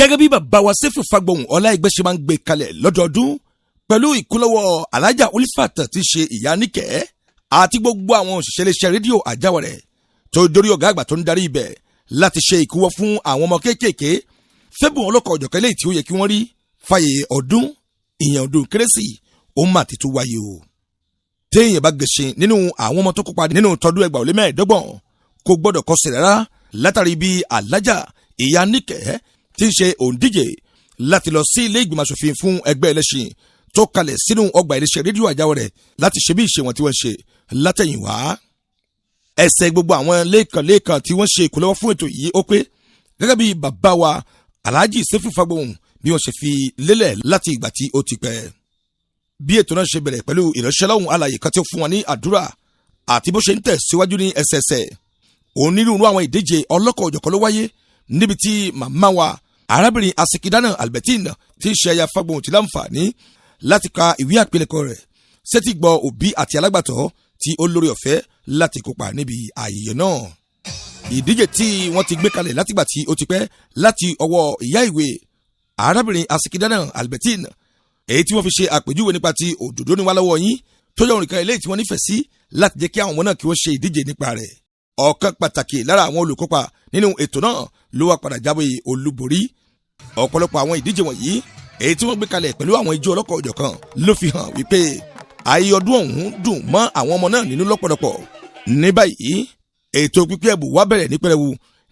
Gẹ́gẹ́ bí bàbá wa Sefiu Fagbohun Ọláìgbẹ́ ṣe máa ń gbé kalẹ̀ lọ́dọọdún pẹ̀lú ìkúnlọ́wọ́ Alhaja Olifat tí ṣe ìyá níkẹ́ àti gbogbo àwọn òṣìṣẹ́ iléeṣẹ́ rédíò Àjáwọ̀rẹ̀ tó dórí ọ̀gá àgbà tó ń darí ibẹ̀ láti ṣe ìkúwọ́ fún àwọn ọmọ kéékèèké fẹ́bùn ọlọ́kọ̀ ọ̀jọ̀kan eléyìí tí ó yẹ kí wọ́n rí fàyè ọdún ìyẹn ọdún kérésì ó mà ti tún wáyé o. Téèyàn bá gẹ̀ṣin nínú àwọn ọmọ tó kópa nínú tọdún 2025 kò gbọ́dọ̀ kọsẹ̀ rárá látàrí bí Alhaja ìyá níkẹ́ tí ń ṣe òǹdíje láti lọ sí ilé ìgbìmọ̀ asòfin fún ẹgbẹ́ ẹlẹ́sìn tó kalẹ̀ sínú ọgbà iléeṣẹ́ rédíò Àjáwọ̀rẹ̀ láti ṣe bí ìṣe wọn tí wọ́n ṣe látẹ̀yìnwá. Ẹsẹ̀ gbogbo àwọn lẹ́ẹ̀kan lẹ́ẹ̀kan tí wọ́n ṣe ìkúlọ́wọ́ fún ètò yìí ó pé gẹ́gẹ́ bí bàbá wa Alhaji Sefiu Fagbohun bí wọ́n ṣe fi lélẹ̀ láti ìgbà tí ó ti pẹ́. Bí ètò náà ṣe bẹ̀rẹ̀ pẹ̀lú ìránṣẹ́lọ́hùn alàyè kan tí ó fún wọn ní àdúrà àti bó ṣe ń tẹ̀ síwájú ní ẹsẹẹsẹ. Onírúurú àwọn ìdíje ọlọ́kọ̀ òjọ̀kan ló wáyé níbi tí màmá wa arábìnrin Asikidana Albertine tí ń ṣe aya Fagbohun ti láǹfààní láti ka ìwé àpilẹ̀kọ rẹ̀ sétí gbọ́ òbí àti alágbàtọ́ tí ó lórí ọ̀fẹ́ láti kópa níbi ayẹyẹ náà. Ìdíje tí wọ́n ti gbé kalẹ̀ látìgbà tí ó ti pẹ́ láti ọwọ́ ìyá ìwé arábìnrin Asikidana Albertine èyí tí wọ́n fi ṣe àpèjúwe nípa ti òdòdó ní wá lọ́wọ́ yín tó yọ òrìkan eléyìí tí wọ́n nífẹ̀ẹ́ sí láti jẹ́ kí àwọn ọmọ náà kí wọ́n ṣe ìdíje nípa rẹ̀. Ọ̀kan pàtàkì lára àwọn olùkópa nínú ètò náà ló wá padà jáwé olúborí. Ọ̀pọ̀lọpọ̀ àwọn ìdíje wọ̀nyí èyí tí wọ́n gbé kalẹ̀ pẹ̀lú àwọn ijó ọlọ́kọ̀ òjọ̀kan ló fi hàn wípé ayé ọdún ọ̀hún dùn mọ́ àwọn ọmọ náà nínú lọ́pọ̀lọpọ̀. Ní báyìí ètò pípín ẹ̀bùn wá bẹ̀rẹ̀ ní pẹrẹwu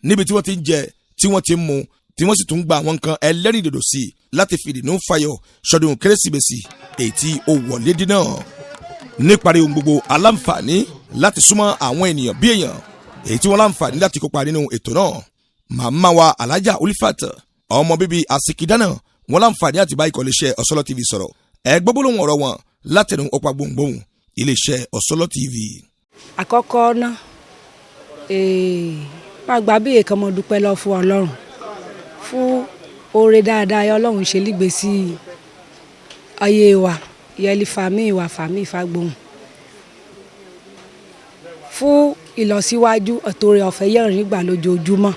níbi tí wọ́n ti ń jẹ, tí wọ́n ti ń mu, tí wọ́n sì tún gba àwọn nǹkan ẹlẹ́rìndòdò sí láti fi ìdùnnú fayọ̀ ṣọdún kérésìmesì èyí tí ó wọlé dín náà. Níparí ohun gbogbo, aláǹfààní láti súnmọ́ àwọn ènìyàn bí èèyàn èyí tí wọ́n láǹfààní láti kópa nínú ètò náà. Màmá wa Alhaja Olifat ọmọ bíbí Asikidana wọ́n láǹfààní àti bá ikọ̀ iléeṣẹ́ Ọ̀sọ́lọ́ TV sọ̀rọ̀. Ẹ gbọ́ gbólóhùn ọ̀rọ̀ wọn látẹnu ọ̀pá gbohùngbohùn iléeṣẹ́ Ọ̀sọ́lọ́ TV. Àkọ́kọ́ ná máa gbà bí èèkàn mo dúpẹ́ lọ fún Ọlọ́run fún oore dáadáa yẹ Ọlọ́run ṣe lígbèsí ayé wa yẹli fàmí ìwà fàmí Fagbohun fún ìlọsíwájú ọ̀tọ̀rẹ̀ ọ̀fẹ́ yẹ̀rìn gbà lójoojúmọ́.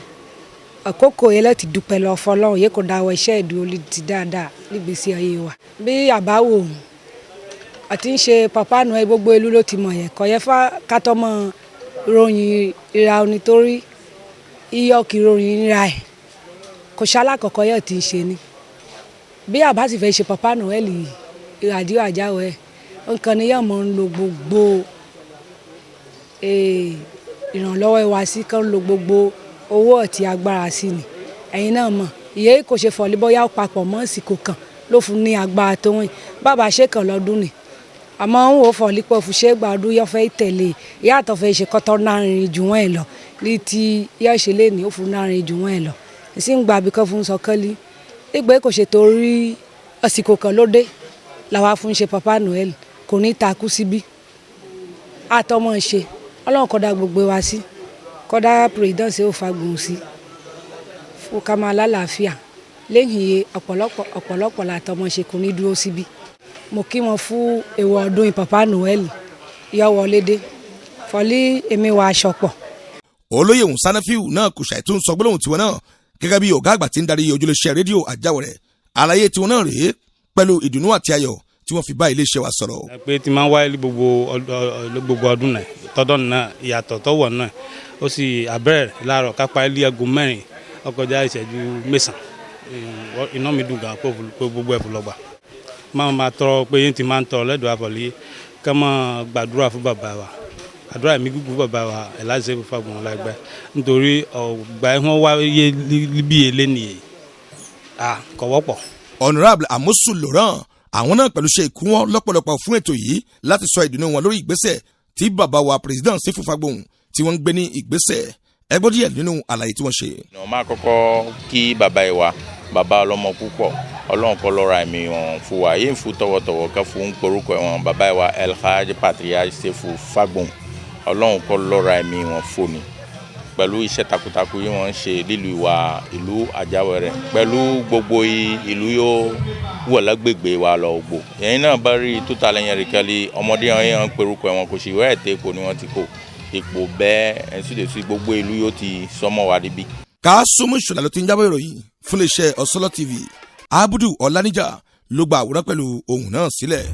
Àkókò yẹn láti dúpẹ́ lọ fọlọ́run yẹ kó dáwọ́ iṣẹ́ ìdúró ti dáadáa nígbèsí ayé wa. Bí àbáwò àti ń ṣe Papa Noel gbogbo ìlú ló ti mọ̀ yẹn kọ́ yẹ fá kátọ́ mọ́ ròyìn ìra onítorí iyọ̀ kì í ròyìn ìra ẹ̀ kò ṣalákọ̀ọ́kọ́ yẹ̀ tí ń ṣe ni. Bí àbá sì fẹ́ ṣe Papa Noel ìràdíò àjáwọ̀ ẹ̀ nǹkan ni yẹ̀ mọ́ ń lo gbogbo ìrànlọ́wọ́ wa sí kán lo gbogbo owó àti agbára sí ni. Ẹ̀yin náà mọ̀ ìyẹ́ kò ṣe fọ̀lì bóyá ó papọ̀ mọ́ ìsìnkò kan ló fún ní agbára tó wọ̀nyí bàbá ṣe kàn lọ́dún ni àmọ́ ń wò fọ̀lì pọ̀ fún ṣé gba ọdún yọ fẹ́ tẹ̀lé ìyá àtọ̀fẹ́ ṣe kọ́tọ́ náà rìn jù wọ́n ẹ̀ lọ ní ti yọ ṣe lé ní ó fún náà rìn jù wọ́n ẹ̀ lọ ìsì ń gba abikọ́ fún sọkẹ́lì ìgbé kò ṣe torí àsìkò kan lóde làwa fún ṣe Papa Noel kò ní takú síbí àtọmọ ṣe Ọlọ́run kó dá gbogbo wa sí kó dá president ó Fagbohun sí fún ká máa lálàáfíà lẹ́yìn iye ọ̀pọ̀lọpọ̀ ọ̀pọ̀lọpọ̀ làtọmọ ṣe kò ní dúró síbí. Mo kí wọn fún ewu ọdún Papa Noel yọ wọlé dé fọlí èmi wà aṣọ pọ̀. Olóyè Sanafiu náà kò ṣàìtún sọ gbólóhùn tiwọn náà gẹ́gẹ́ bí ọ̀gá àgbà tí ń darí ojúlẹ̀ṣẹ́ rédíò Àjáwọ̀rẹ̀. Àlàyé tiwọn náà rèé pẹ̀lú ìdùnnú àti ayọ̀ tí wọ́n fi bá iléeṣẹ́ wa sọ̀rọ̀. Pé tí máa ń wáyé gbogbo ọdún náà tọdún náà ìyàtọ̀ tọwọ̀ náà ó sì àbẹ̀rẹ̀ láàárọ̀ kápá ilé aago 4 ó kọjá ìṣẹ́jú 9. Iná mi dùn gan pé gbogbo ẹ̀ fún lọ́gbà máa tọrọ pé yín ti máa ń tọrọ lẹ́dọ̀ọ́ àfọ̀lẹ́ ká máa gbàdúrà fún bàbá wa, àdúrà mi gúgú bàbá wa Alhaji Sefiu Fagbohun lágbẹ́ nítorí ọ̀gbà ẹ̀ wọ́n wáyé bí eléyìí à kò wọ́pọ̀. Honorable Amosu Laurent àwọn náà pẹ̀lú ṣe ìkúnwọ́ lọ́pọ̀lọpọ̀ fún ètò yìí láti sọ ìdùnnú wọn lórí ìgbésẹ̀ tí bàbá wa President Sefiu Fagbohun tí wọ́n ń gbé ní ìgbésẹ̀. Ẹ gbọ́ díẹ̀ nínú àlàyé tí wọ́n ṣe. Wọ́n máa kọ́kọ́ kí bàbá yìí wa, bàbá ọlọ́mọ púpọ̀, Ọlọ́run kọ́ lọ́ra ẹ̀mí wọn fún wa yéé fún tọwọ́tọwọ́ kẹ́ fún porúkọ wọn bàbá yìí wa Elhaj Patriarch Sefiu Fagbohun. Ọlọ́run kọ́ lọ́ra ẹ̀mí wọn fún ni pẹ̀lú iṣẹ́ takuntakun yìí wọ́n ń ṣe lílu ìwà ìlú Àjáwẹ̀rẹ̀ pẹ̀lú gbogbo ìlú yóò wọ̀ lágbègbè wa lọ gbò. Ẹ̀yin náà bá rí tó lẹ́yìn rí kẹ́lí ọmọdé wọn yẹn ń perúkọ wọn kò sì wẹ́ ẹ̀tẹ́ ipò ni wọ́n ti kó ipò bẹ́ẹ̀ ẹ̀sùn gbogbo ìlú yóò ti sọmọ wa níbí. Kásùmù Ìṣọ̀lá ló ti ń jábọ̀ ìròyìn. Fún iléeṣẹ́ Ọ̀sọ́lọ́ TV, Abudu Ọláníjà ló gba àwòrán pẹ̀lú ohùn náà sílẹ̀.